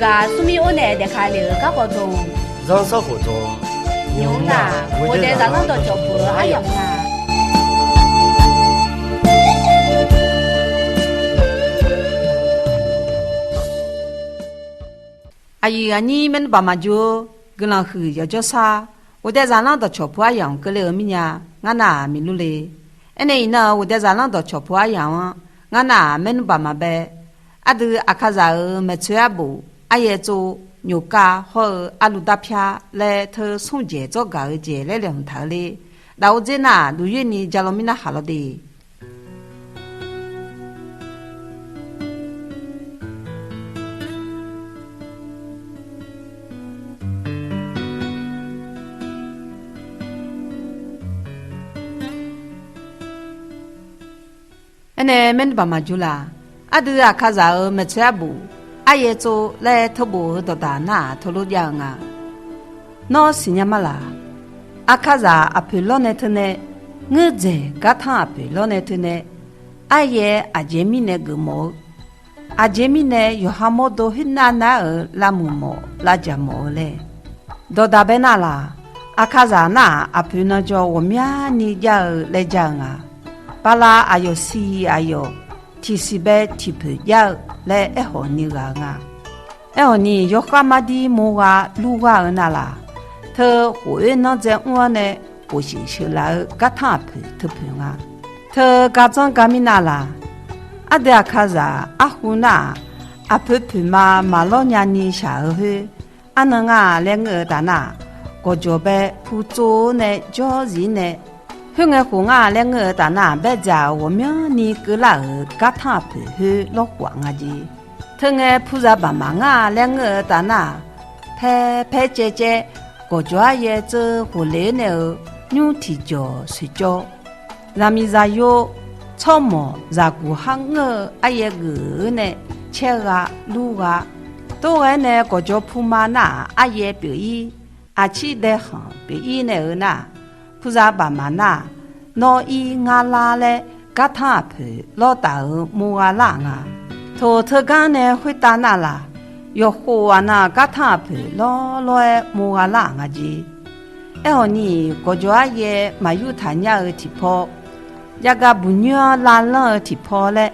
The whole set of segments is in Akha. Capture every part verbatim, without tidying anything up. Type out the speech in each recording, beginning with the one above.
Ghaq smrmir or nae daefka lef-euq garkawv dmq, zanrsanrkhof dmq, nymq-mr nar, ghofdaef zaqlanr dawqcawq puq-eu aryamq nga. Aqyuif aqnyir maernmr baq maqjur-eu, guiqlanq huiq yawqjawr sar, ghofdaef zaqlanr dawqcawq puq aryamq keuvle-eu mirnya, ngar nar-aq miq lur le. Aernae iqnan-euq ghofdaef zaqlanr dawqcawq puq aryamq-anr, ngar nar-aq maernmr baq maqbae. Aqdui Aqkaqzaq-euq maeqtsoeq arbof, aryaer tsov, nyoqkav hawr-eu arluv darpyar laer teu smr jaeq dzawr gaq-eu jeq laer laeqhmq taq-eu le. Daqor dzer nar-aq duqyoer ni ja law mirnar haq law de. Aernae maernmr baq maqjur laq. Aqdui Aqkaqzaq-euq maeqtsoeq arbof, aryaer tsov laer teu bof-eu dawqdaq nar-aq teulof jav-eu nga. Nawr siqnya ma laq. Aqkaqzaq aqpoeq lawr nae teunae, ngeur dzaeq gartanr aqpoeq lawr nae teunae, aryaer aqjeq mirnae geufmawf-eu, aqjeq mirnae yawqha mawrdo khoernav nar-euq lavmuiq mawf lavjaq mawf-eu laer, dawqdaq bae nar laq. Aqkaqzaq nar-aq aqpoeq nan jawr ghawqmyani jav-eu laer ja-eu nga. Bala aqyawf siq aqyawf, tiqsiq bae tiqpoeq jav-eu laer aerkhawf ni ghaq-eu nga. Aerkhawf ni yawkhav mardir murgha lurgha-eu nar laq, teu khof oer nanr dzae mr-awr nae khof shif sheuqlaf-eu gartanr aqpoeq teupoeq nga. Teu gardzanr gar mirnav laq. Aqdui Aqkaqzaq arhu nar-aq, aqpoeq poeqma maqlawr nyani shaq-eu khoer, arnan nga laer ngeur-eu taf nar-aq, gawqjawq bae pu tsov-awr nae jawr zif nae, khoerngae khof nga laer ngeur-eu taf nar-aq, baerdzaq ghawqmyanrni keuvlar-euq gartanr aqpoeq khoer lawrkhof-aq nga jeq. Teungae puzaq baqmaq nga laer ngeur-eu taf nar-aq, paer paer caev caev, gawqjawq aryaer tseuv khof le-aer nae-euq nymr tiqjawq soeqcawv, zaqmiq zaqyo, tsawrmawq zaqguq har ngeur-eu aryaer geuf-eu nae caer gha lur gha, tov ghae-aer nae gawqjawq puma nar-aq aryaer pyeuf-ir, aqcir dae khanq pyeuf-ir nae-eu nar-aq, puzaq baqmaq nar-aq, nawr ir ngar lar laer gartanr aqpoeq lawr taf-euq murgha lar-aq nga. Toq teugar nae khoertav nar laq, yawqkhof aqnav gartanr aqpoeq lawr lawr-aer murgha lar-aq nga jeq. Aerkhawf ni, gawqjawq aryaer maq yurtaq nya-eu tiqpaw, jav ga buq nyoer-anr lavlanr-eu tiqpaw laer,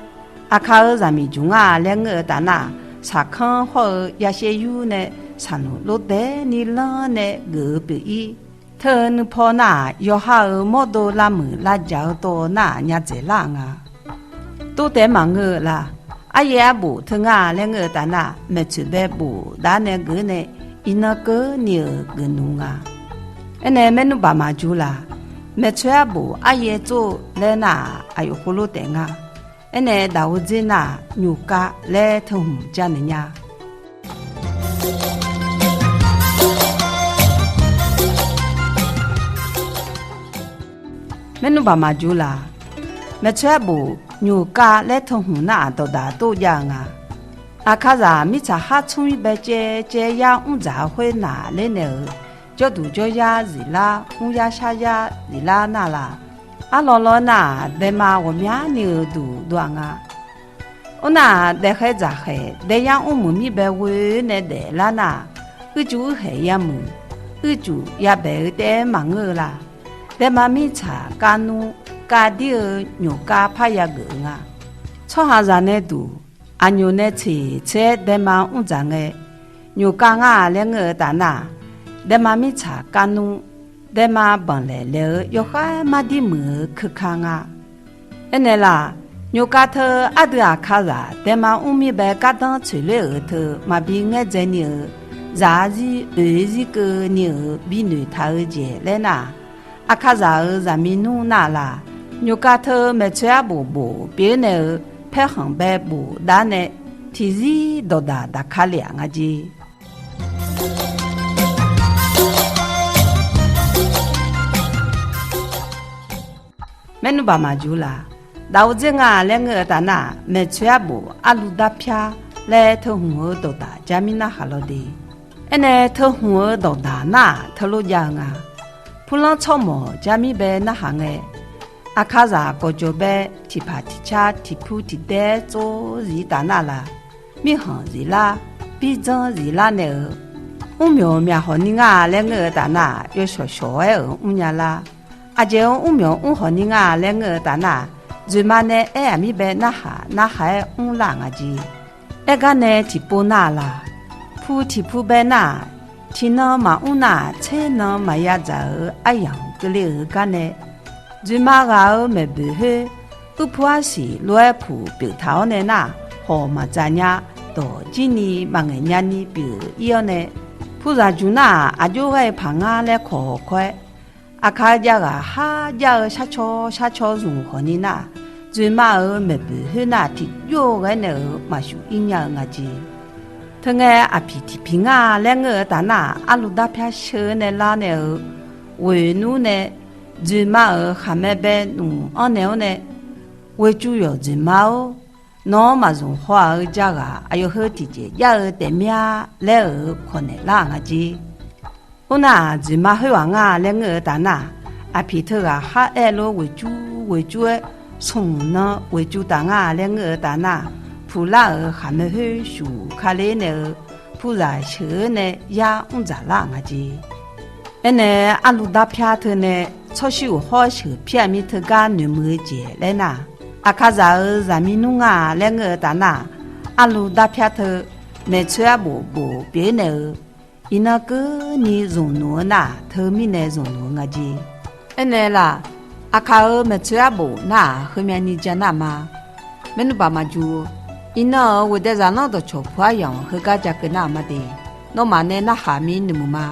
Aqkaq-euq zaqmiq juq ngar laer ngeur-eu taf nar-aq, saqkanr hawr-eu yashaer yur nae saqnoeq lor daer ni lanr nae geuf-eu pyeuf-ir. Teu-eu nuipaw nar-aq, yawqha-euq mawrdo lavmuiq lavjaq-eu tov nar-aq nya dzaeq lar-aq nga. Tov taef maqngeur-eu laq. Aryaer arbof teu ngar laer ngeur-eu taf nar-aq, maeqtsoeq bae bof dav nae geuf nae, iqnan keuvni-euq geuf nmr nga. Aernae maernmr baq maqjur laq. Maeqtsoeq arbof aryaer tsov-eu laer nar-aq, aqyawf khoerlof taef nga. Aernae daqor dzer nar-aq, nyoqkav laer teu hmq ja naeq nya. Maernmr baq maqjur laq. Maeqtsoeq arbof nyoqkav laer teu hmq nar-aq, dawqdaq dov jav-eu nga. Aqkaqzaq mirtsaq khar tsmr-ir bae caev caev yar mr dzaq-eu khoer naqler nae-euq, jawrduq jawryar ziflar, mr yar shar yar ziflar nar laq. Arlawr lawr nar-aq, daema ghawqmyani-euq duq dov-aq nga. Mr nar-aq, daefkhaeq dzaqkhaeq daeyar mr muiq mir bae ghoe nae daeflar nar-aq, uicuiv uirkhaeq yamuiq, uicuiv yabaeq-eu taef-aer maqngeur-eu laq. Daema mirtsaq kavnmr kavdir-eu nyoqkav parya geuf-eu nga. Tsawrhaqzaq nae duq, aqnyoq nae tseq tser-aer daema mr dzaq ngae, nyoqkav ngar laer ngeur-eu taf nar-aq, daema mirtsaq kavnmr, daema banqlaeq laeq-eu yawkhav mardir muiq-eu keuka nga. Aernaeq laq, nyoqkav teu ardui Aqkaqzaq daema mr mir bae gardanr tsoeq ler-euq teu maqbi ngaer dzaeni-euq, zaq-ar zir oeq-ir zir keuvni-euq binoeq taq-eu jeq laer nar-aq, Aqkaqzaq-euq zaqmiq nmr nar laq, nyoqkav teu maeqtsoeq arbof bof pyeuf-ir nae-euq paerkhanq bae bof dav nae, tiqzir dawqdaq daqka lef-aq nga jeq. Maernmr baq maqjur laq. Daqor dzer nga laer ngeur-eu taf nar-aq, maeqtsoeq arbof arluv darpyar laer teu hmq-eu dawqdaq ja mir narhaq lawr de. Aernae teu hmq-eu dawqdaq nar-aq, teulof jav-eu nga. Purlanr tsawrmawq ja mir bae narhaq ngae, Aqkaqzaq gawqjawq bae tiqpaq tiqcar tiqpur tiqdaer tsov zif taf nar laq, mirkhanq ziflar, birdzanr ziflar nae-euq, mrmyawq myaqhawq ni ngar laer ngeur-eu taf nar, yawshawq shawq-aer-euq mrnya lar. Aqjeq-euq mrmyawq mrhawq ni ngar laer ngeur-eu taf nar, dzoeqma nae aer-aq mirbae narhaq narhaq-aer mrlar nga jeq. Aergar nae tiqpov nar-aq laq, pu tiqpu bae nar-aq, tiqnan maqmr nar-aq, tser nan maqya dzaq-euq aryamq keuvle-euq gar nae, dzoeqma ghaq-euq maeqboeq khoer, uirpu arsiq lof-aer puq pyeuf taq-awr nae nar, hawq maqdzaq nya, dawq jir ni maqngaeq nya ni pyeuf ir-awr nae, puzaq juq nar-aq, aqjox ghae-eu paq ngar laer kawq kawr-aer, aqkaq-eu jav ghaq har jar-eu sharcaw sharcaw zmq khawf ni nar, dzoeqma-euq maeqboeq khoer nar tiqjawr-eu ghae nae-euq maqshuq ir nya-eu nga jeq. Teungae aqpiq tiqpiq ngar laer ngeur-eu taf nar, arluv darpyar sheu-eu nae lar nae-euq ghoeq nmr nae, dzoeqma-euq khaqmae bae nmq anr nae-awr nae, ghoeqcuv yawq dzoeqma-or, nawq-anr maqzmq haw-aq-eu jav ghaq aqyawf heu tiqjeq jar-eu taef mir-a laer-euq kawq naeq lar-aq nga jeq. Mr nar-aq, dzoeqma khoerghaq ngar laer ngeur-eu taf nar, aqpiq teughaq khar aer lof ghoeqcuv ghoeqcuv-aer, smq nan ghoeqcuv taf ngar laer ngeur-eu taf nar, puqlar-euq khaqmae khoer shuq ka ler nae-eu, puzaq sheuq-eu nae yar mr dzaq lar-aq nga jeq. Aernae, arluv darpyar teu nae tsawrshuir uq hawr sheuq pir-aq mir teugar noeqmuiq-eu jeq laer nar, aqkaqzaq-euq zaqmiq nmr ngar laer ngeur-eu taf nar, arluv darpyar teu maeqtsoeq arbof bof pyeuf-ir nae-euq, iqnan keuvni zmqnuq-eu nar-aq, teumirnae zmqnuq-eu nga jeq. Aernae laf, aqkaq-euq maeqtsoeq arbof nar-aq, heumyavni ja nar-aq ma. Maernmr baq maqjuq, iqnan-euq ghofdae zaqlanr dawqcawq puq aryamq heugar ja keuv nar-aq ma de. Nawmaf nae narhaq mir noeqmuiq ma.